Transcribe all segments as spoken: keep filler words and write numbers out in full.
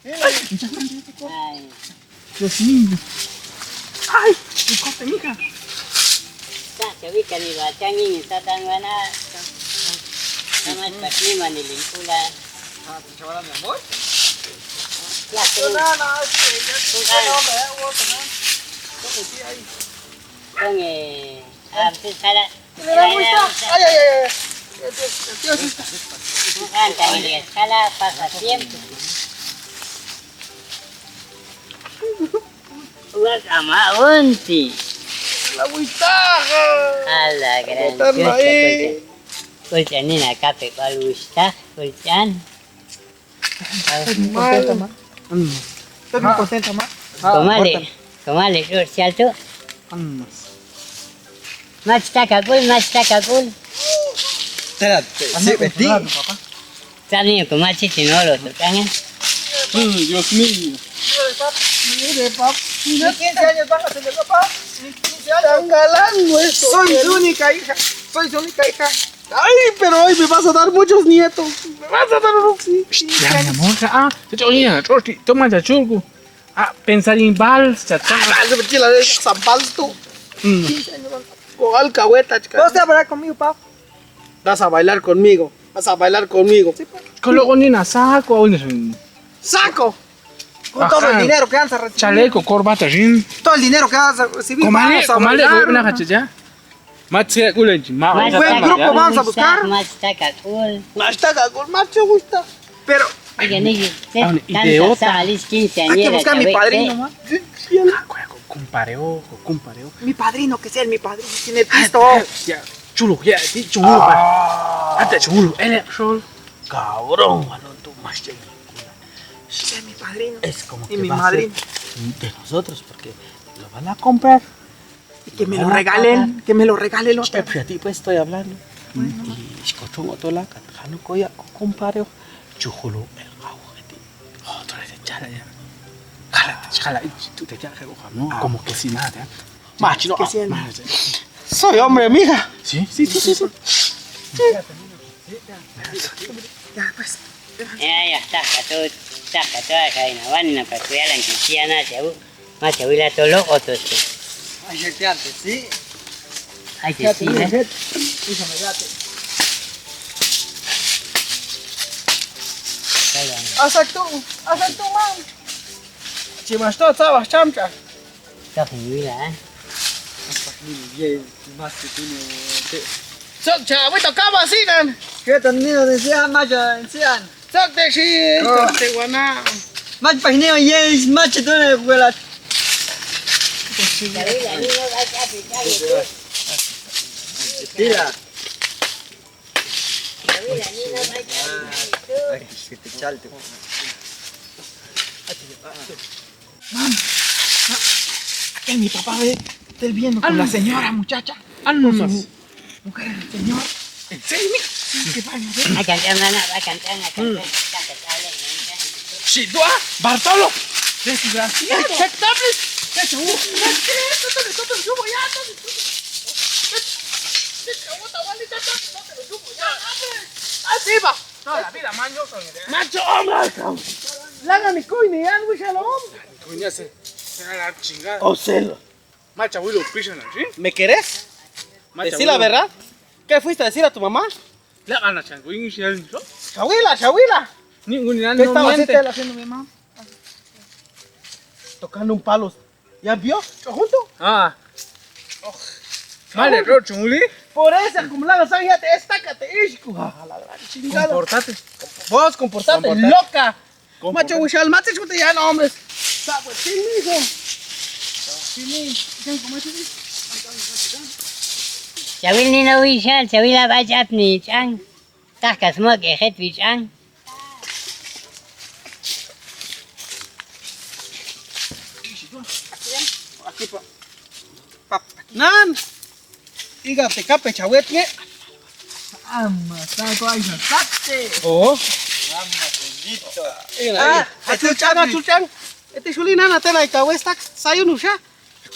Ay. Dios mío. Ay, buka, mira. Sa, cewek kami baca ni, sa tang mana. Sama seperti maniling pula. Ah, percobaan, mi amor. Ya, tuh. Nah, nah, oke, ya. Tuh, kan. Nah, nah, ya, gua tenang. Tuh, oke, ay. Tuh, eh. Ah, betul, salah. Ay, ay, ay, ay. Bukan, kami lihat salah, pas siap. Uak ama unti. Alah, keren. Kulcan, kulcan. Kulcan ni nak kape balu ustaz, kulcan. Tadi kontenta, Mak. Hmm. Tadi kontenta, Mak. Kemali. Kemali, sial tu. Hmm. Mas takakul, mas takakul. Telat, si Beti. Tadi aku masih tinolo tu, kan? Hmm, Dios mío. Ini deh, Pap. Ini quince años, Pap, hace de Pap. Ini quince años. Tanggalan gue. Soy su única hija. Soy su única hija. Ay, pero hoy me vas a dar muchos nietos. Me vas a dar unos, sí, sí, ya, mi amor, ah, cocok ni, terus di, tu mah cacurku. Ah, pensaring bal, cacang. Ah, seperti lah, sambal tu. Hmm. Gua kaweta, chica. ¿Vas a bailar conmigo, Pap? Vas a bailar conmigo. Vas a bailar conmigo. Sí, Pap. Kalau kau ni nak sako, kau ni. Sako. Con todo el dinero que vas a recibir. Chaleco, corbata, jean. Todo el dinero que vas a recibir, vamos a bailar. Komale, komale, una cachacha. Mas, ya, kulen, Cing. Mas, buen grupo vamos a buscar. Mas takakul. Mas takakul, mas te gusta. Pero, ay, idiota. Hay que buscar a mi padrino, man. Aku, aku, compareo, compareo. Mi padrino, que sea mi padrino, tiene pisto. Ya, chulo, ya, sí, chulo, pa. Ada chulo, él es sol. Cabrón, anu tu mas te gusta. Que sea mi padrino. Es como que va a ser de nosotros, porque lo van a comprar. Y que me lo regalen, que me lo regale el otro. Fíjate, pues, estoy hablando. Bueno. Y escucho un otro lado, cantando, coya, compadre. Chulo el agua, gente. Otra vez, echala ya. Jala, jala, y tú te echas el agua, ¿no? Como que sin nada, ¿eh? Macho, no. Soy hombre, mija. Sí, sí, sí, sí, sí. Ya, pues. Ya, ya, taka tu, taka tu, ah, kain awan, napa kuyalan kisian, ah, jauh. Mas, ya, wila tolo otos tu. Ay, ya, ya, sí. Ay, ya, sí, eh. Asak tu, asak tu, man. Cimas to, sawah, camca. Sok, wila, eh. Asak ni, ye, mas, tu ni, dek. Sok, cawe to, kama sinan. Kita ni, ni, sian, mas, sian. Sok te si, sok te wana. Mas pa hini, yes, mas tu na kuelat. Tila. Ay, si te chal tu. Mam, ma, aquí mi papá ve, está viendo con la señora muchacha. Anu, mas. Mujer, señor. ¿En serio? Sí, que vaya, ve. Akan, akan, akan, akan, akan, akan, akan. Si tu, ah, Bartolo. Desgraciado. Exactamente. Te chavo. Te chavo, te vale, ya, ya. Así va. Toda la vida, man, yo soy de... Macho, hombre, cabrón. Laga mi coño, ya, güey, shalom. Coño, se, se va a la chingada. O sea, Macha, abuelo, pisa, ¿sí? ¿Me querés? Macha, ¿decir la abuelo, verdad? ¿Qué fuiste a decir a tu mamá? La gana, chango, y un silencio. Shawila, shawila. Ningún... ¿Qué estabas haciendo, mi mamá? Tocando un palo. ¿Ya vio? ¿Todo junto? Ah. Oh. Vale, Raúl, chunguli. Por eso, como la vas a... ya te estaca, te isco. Ah, la gran chingada. Comportate. Vos, comportate, comportate, loca. Macho, wishal mati, sudah ya, no, hombre. Sa, pues, sí, mijo. Sí, mi. Chawil ni no wishal, chawil a bachat ni, chang. Tah kasmo ke het wi, chang. Nan. Iga te kape chawet nge. Ama, sa ko ai sa sate. Oh. Ama, bendito. Ah, achuchang, achuchang. Ete suli nana te lai kawes tak sayun usha.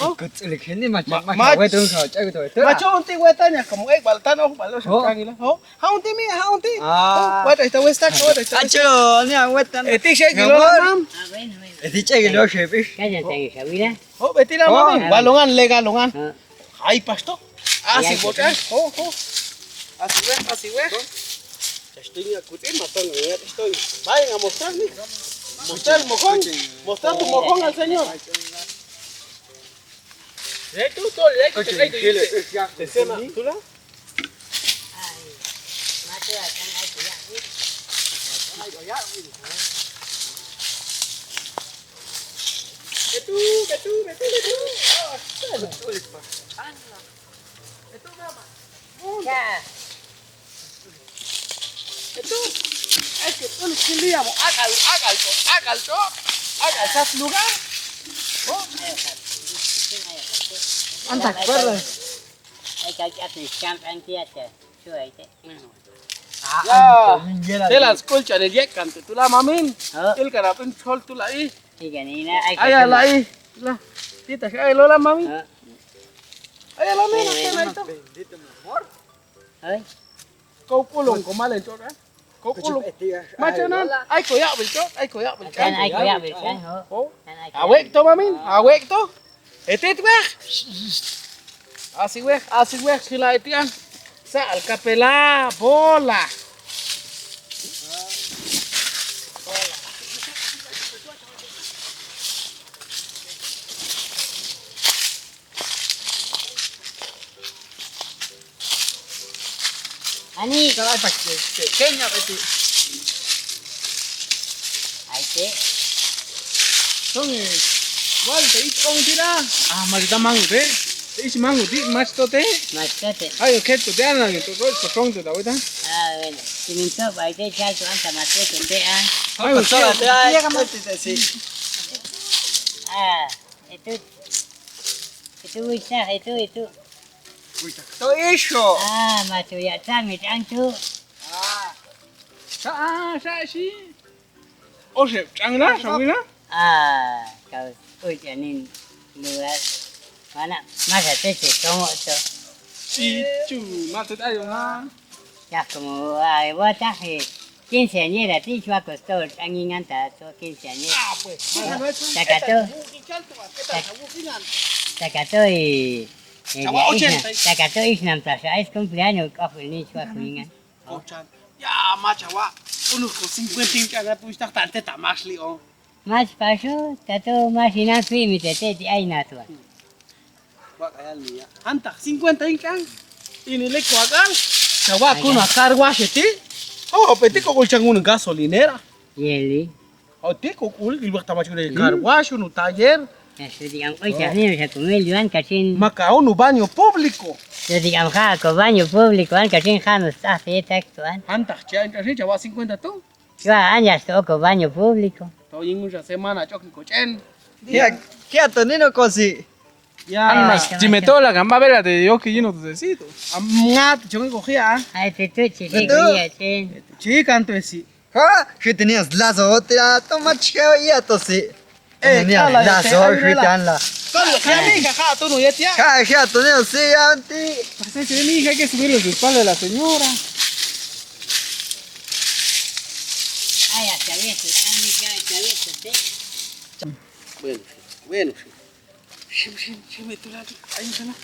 Oh. Ikut cilik ini macam, ma-, macam mac-, wetun kau, cak gitu, itu lah. Macam unti wetan ya, kamu, eh, baltan, oh, balos. Oh. Kang gila. Oh, ha unti mi, ha unti. Ah. Oh, wetan, kita westak, oh, wetan. Acil, ini wetan. Eti saya gila, Mam. Eti saya gila, chef. Kan yang tadi saya bilang. Oh, beti lah, Mam. Balongan, le galongan. Ah. Hai, pas tu. Asik, bocah. Oh, oh. Asik weh, asik weh. Testing aku ti matang ya, testing. Baik, nggak mostra nih. Mostra mokong. Mostra tu mokong al, señor. Ya itu, tu, ya itu, itu, itu. Sesema, itulah. Betul, betul, betul, betul. Oh, betul. Betul, Pak. Betul, Mama. Ya. Itu, eh, itu lu sini ya, mau akal, akal, Cok, akal, Cok. Akal sas lu kan? Oh. Antak ber. Ai kaki aku iskam kan dia aja. Cuy, cek. Ah, ya. Anjir, telan anjir. Skul cari dia kan tu, tulah, Mamin. Oh. Il kan apa, sol tulah, ih. Iya, ni, nah, ai, ayah kaki lah, ih. Lah. Kita ke air lo lah, Mamin. Oh. Ayah lah, Min, eh, kan itu. Hei. Kau kulung, kau malen, Cok, kan? Kau kulung. Macam nan? Ai koyak, Cok. Ai koyak, kan? Ai koyak, kan? Oh. Kan ai koyak. Awek tu, Mamin. Awek tu. Etit weh. Asik weh, asik weh, sila etian. Sa al kapela bola. Ani. Kalau ai pakai, pakai, pakai, pakai. Ai, cek. Song, eh. Wal, te ich ong tira. Ah, mas kita mangu, te. Te ich mangu, di, mas to, te. Mas to, te. Ayo, ket to, te, ana, to, to, kosong to, tahu, ta? Ah, bueno. Siminto, bai, te, chal, tu, anta, mas, te, te, ah. Ayo, kosong, te, te, te, si. Ah, itu, itu, wisah, itu, itu. Wisah, to, iso. Ah, mas, tu, ya, tang, itu, ang, tu. Ah. Sa, ah, sa, si. Oh, sip, cang lah, sawi lah. Ah, kau, ui, janin luar. Mana, masa tu si tongok tu. Itu, maksud ayo, ha? Ya, kamu, ah, buat ah, eh. Quinceañera, ti, cua kostor, angingan ta, tu, quinceañera. Apa? Cakap tu. Cakap tu, eh. Eh, ya, ochenta. Cakap tu, is enam belas, es cumpleaños, kau ini, cua kuningan. Kocan. Ya, maca wa. Unu ko cincuenta ingkang atu istak tante tamas li, oh. Mas pasu, tatu mas inan sui mi tete di aina tuan. Wa kaya li ya. Antak cincuenta ingkang. Ini lek ko akal. Cawa ko nakar wa seti. Oh, peti ko kulcang unu gasolinera. Iya li. Oti ko kuli di waktu masuk dari karwash, unu tayer. Ya, sudi am, oi, cak ni, sa kumil, Yuan, kasin. Maka unu banyo publiko. Sudi am, ka, ko banyo publiko, an, kasin, ka, nus, ah, petak, tuan. Antak, cak, kasin, cawa cincuenta tu. Cua, an, ya, sto, ko banyo publiko. Tau ingun sa semana, cok, ko cen. Kia, kia tu nino kosi. Ya, an, mas, cimetola, gamba bela, te, yoki, yino, tu, de situ. Am, ngat, cok, ko kia. Ai, tu, tu, ci, ko kia, cen. Ci, kan, tu, si. Ha, si tenías lazo, tira, toma cheo, iya to si. Eh, tenías lazo, si tan la. Kalau kami kakak tu no ya, tia. Ka, si tu no si, anti. Pasti sini kayak sebelah di kepala la señora. Ay, hasta eso, ay, ya, ya, eso, sí. Bueno, bueno, sí. Sim, sim, sim, itu lagi. Ayo sana.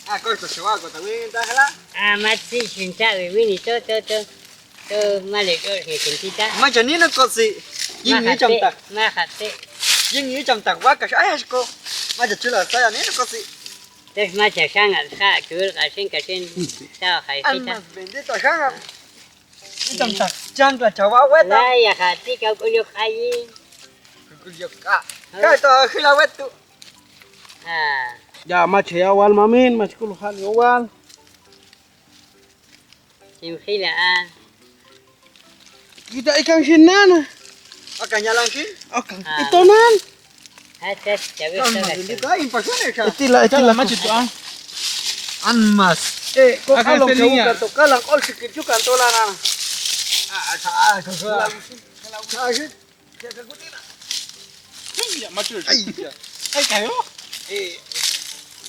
Ah, kau itu sewa, kau tahu ini entah lah. Ah, mati, cinta, wini, to, to, to. To, male, to, ni, cinta. Macam ni nak kau si. Yang ni macam tak. Mahate. Yang ni macam tak. Wah, kasih ayah kau. Macam cula saya ni nak kau si. Terus macam sangat, sa, cul, kasing, kasing. Tahu, kai, cinta. Anak bendito sangat. Itam tak jang lah cawa wet. Lah, ya hati kau kuyuk ayi. Kuyuk, ah. Kau tu aku lah wet tu. Ah. Ya, mas, ya, awal, Mamin, mas, kuluhan, awal. Simhila, ah. Kita ikan sinan. Akan nyalang sin? Akan. Ah. Itonan. Itilah, itilah. Macam tu, ah. An, mas. Eh, kok kalau kau kata kalang, kau sikit juga tolan, ah. Ah, ah, ah, ah. Iya, macam tu. Ai, iya. Ai, kayo. Eh,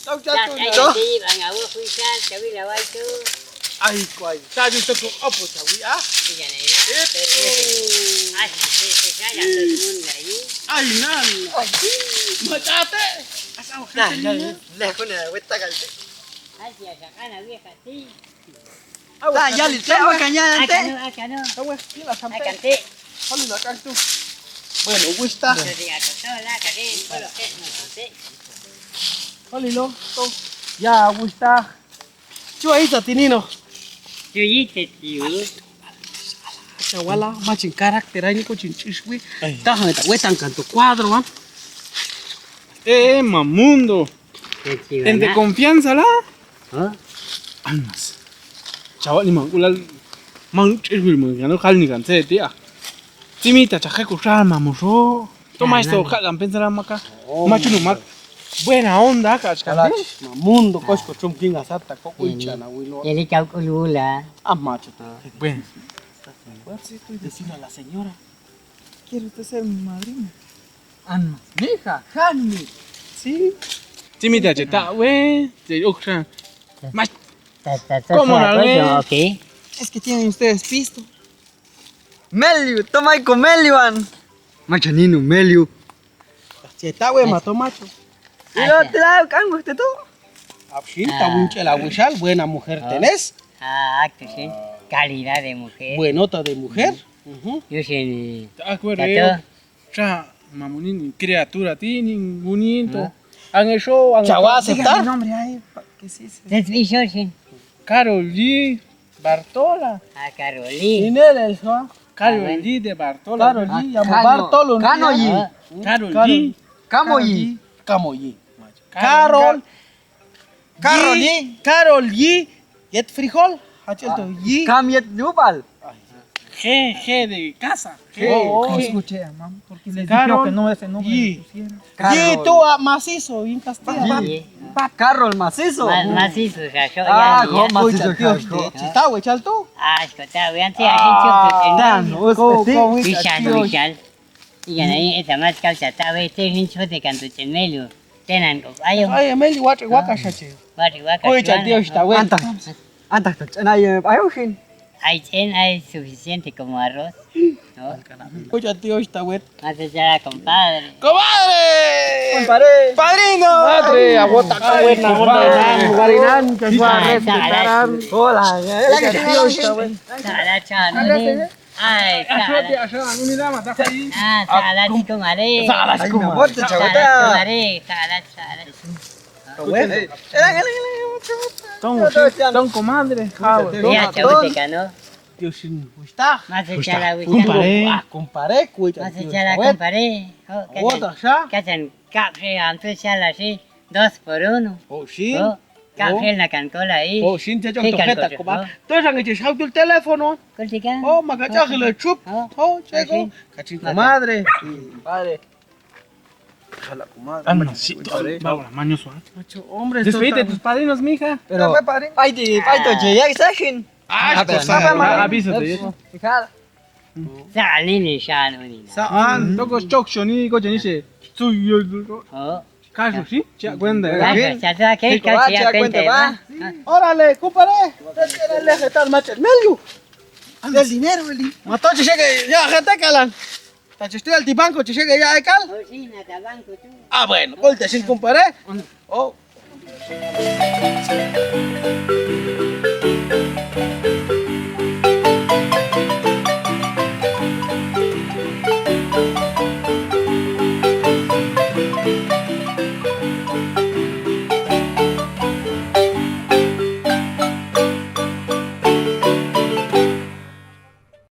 tau catu na. Tau. Bang, awo kuisa, cawi lawai tu. Ai, kuai. Tadi toko apo cawi, ah? Iya, nah, iya. Itu. Ah, si, si, si, saya tu mun lagi. Ai, nan. Ai. Macate. Asal nah, katanya. Nah, nah, aku nak wetak kan. Ai, biasa kan, awi kasih. Nah, ya, lihat, makanya nanti. Akanu, akanu. Tahu, eh, gila sampai. Akan, Ti. Kalau nak kan tu. Bueno, gusta. Jadi, aku tahu lah, tadi, kalau, eh, mau, Ti. Kali lo, to. Ya, gusta. Cua ita tini no. Cua ita tini. Cawala, macin karakter aja ko cincin sui. Tahan, tak wetang kan tu kuadro, kan. Eh, mamundo. Ente confianza lah. Hah? Almas. Cawak ni mangkulal. Mang, eh, wih, mang, kano kali ni kan, saya, Ti, ah. Timi ta cakai ko sal mamuso. Toma esto kak kampen salama ka. Machu no mak. Buena onda kak sekali. Mamundo kos ko cungking asat ta ko kuicha na wilo. Jadi kau kulula. Ah, machu. Buen. Buat situ di sini la señora. Quiero ser mi madrina. An, mija, Jani. Sí. Timi ta ceta, we. Te oksa. Mas. ¿Cómo la ve? Ok. Es que tienen ustedes pisto. Meliu, toma iko meliu an. Macha ninu meliu. Ceta we mato macho. Ilo te la kan gusto tu. Absin ta winche la wisal, buena mujer tenés. Ah, acto sí. Calidad de mujer. Buenota de mujer. Yo sini. Tato. Cha, mamunin criatura ti ni gunin to. Angeso, angeso. Chawa aceptar. Dígame nombre ahí, pa-, que sí se... Te iso sí. Carol G. Bartola. Ah, Carol G. Ini el eso. Carol G de Bartola. Carol G, llamo Bartolo, Cano G. Carol G. Camo G. Camo G. Carol. Carol G. Carol G. Yet frijol. Hachel to G. Cam yet yubal. G, G de casa. Oh, escuché, mam, porque les dijeron que no, ese nombre le pusieran. Carol. G tu, ah, macizo, en castellano. Carol macizo. Ma-, macizo, o sea, yo ya, ya. Ah, macizo, Dios, Dios. Chitawe, chal tu. Ah, escucha, voy a decir, así, ah, chuchu, no, es, es, wisal, wisal. Ikan ahí, esa más causa, tawe, te hincho de canto chemelo. Tenan ko, ayo. Ayo, meli, wak, wak, asache. Wak, wak, asache. Kuy, chal, Dios, tawe. Antag. Antag, chal, ayo, ayo, hin. Hay chen, hay suficiente como arroz, ¿no? Escucha, tío, esta wet. Más allá, compadre. ¡Compadre! Compadre. ¡Padrino! Padre, aguanta, compadre. Compadre. Compadre. Hola, eh, tío, esta wet. Salah, chan. Ay, salah. Ah, salah, si compadre. Salah, si compadre. Salah, si compadre. Salah, salah. Tong, tong comadre. Iya, chabut, ¿no? Dios, sin gustar. Mas, gustar. Gustar. Kumpare. Ah, kumpare, kuy. Mas, chala kumpare. Oh, kachan, kachan, kak, eh, antu chala si, dos por uno. Oh, sin. Oh, kak, oh. Kak, nakan kola, i. Oh, sin, cacok, kak, kola. Terus yang ngecek sautul telepon, oh. Kol tiga. Oh, maka cak le cup. Oh, ceko. Kachin kumadre. Padre. Salah kumadre. Ano, si, bawa lah, maños, ah. Macho, hombre, despedite de tus padrinos, mija. Pero, pai ti, pai to, je, ya, sahin. Ah, esto, salah, aviso, ya. Salah ni, salah ni. Saan, toko chok, shoni, ko, jani, se. Suyo, oh. Caso, sí, se da cuenta, ¿eh? Caso, caso, aquel, caso, se da cuenta, va. Órale, compadre. ¿Qué tal, macho? Melio. El dinero, el dinero. Mato, che, que ya, gente, calan. Tacho, estoy al ti banco, che, que ya, eh, cal. Oh, sí, nada banco, tú. Ah, bueno, pues te sin compadre. Oh.